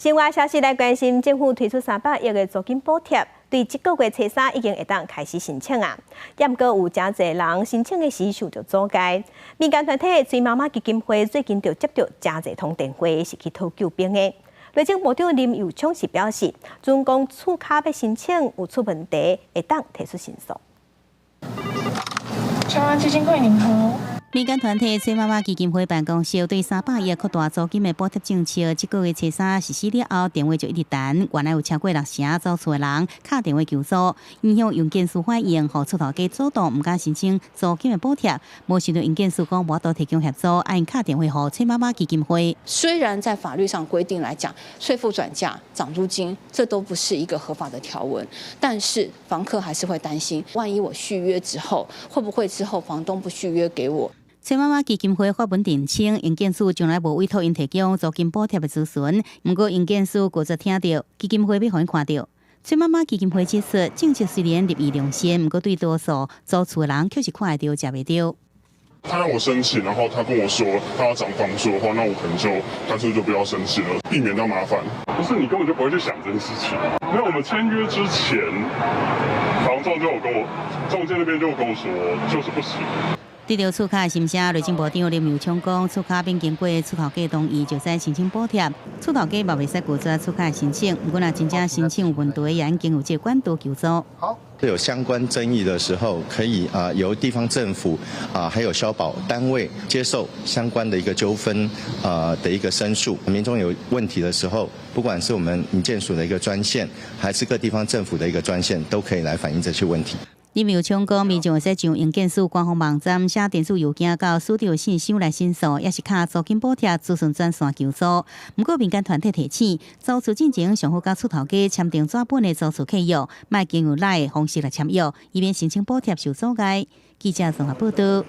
新聞消息來關心，政府推出300億的租金補貼，對這個月初三已經會當開始申請啊。毋過有誠濟人申請的時受著阻礙。民間團體崔媽媽基金會最近就接著誠濟通電話，是去討救兵的。內政部長林右昌是表示，準講厝卡欲申請有出問題，會當提出申訴。長安基金會您好。民間團體崔媽媽基金會辦公室對300億擴大租金的補貼政策，這個月初三實施了後，電話就一直彈，原來有超過六成租厝的人敲電話求助，𪜶向營建署反映，予厝頭家主動毋敢申請租金的補貼，無想到營建署講無法度提供協助，愛𪜶敲電話予崔媽媽基金會。雖然在法律上規定來講，稅負轉嫁、漲租金，這都不是一個合法的條文，但是房客還是會擔心，萬一我續約之後，會不會之後房東不續約給我？崔媽媽基金會發文澄清，營建署從來無委託𪜶提供租金補貼的諮詢，毋過營建署拒絕聽著基金會欲予𪜶看著。崔媽媽基金會指出，政策雖然立意良善，毋過對多數租厝的人卻是看會著，食袂著。他讓我申請，然後他跟我說他要漲房租的話，那我可能就乾脆就不要申請了，避免掉麻煩。不是你根本就不會去想這件事情。那我們簽約之前，房仲就有跟我，中介那邊就有跟我說，就是不行。對著厝卡的心聲，內政部長林右昌講，厝卡免經過厝頭家同意就使申請補貼，厝頭家嘛袂使拒絕厝卡的申請。毋過若真正申請有問題，也應經由這個管道求助。好，有相關爭議的時候，可以啊由地方政府啊還有消保單位接受相關的一個糾紛啊的一個申訴。民眾有問題的時候，不管是我們營建署的一個專線，還是各地方政府的一個專線，都可以來反映這些問題。林右昌講，民眾會使上營建署官方網站寫電子郵件到署長信箱來申訴，抑是敲租金補貼諮詢專線求助。毋過民間團體提醒，租厝進前上好佮厝頭家簽訂紙本的租厝契約，莫經由 LINE 的方式來簽約，以免申請補貼受阻礙。記者綜合報道。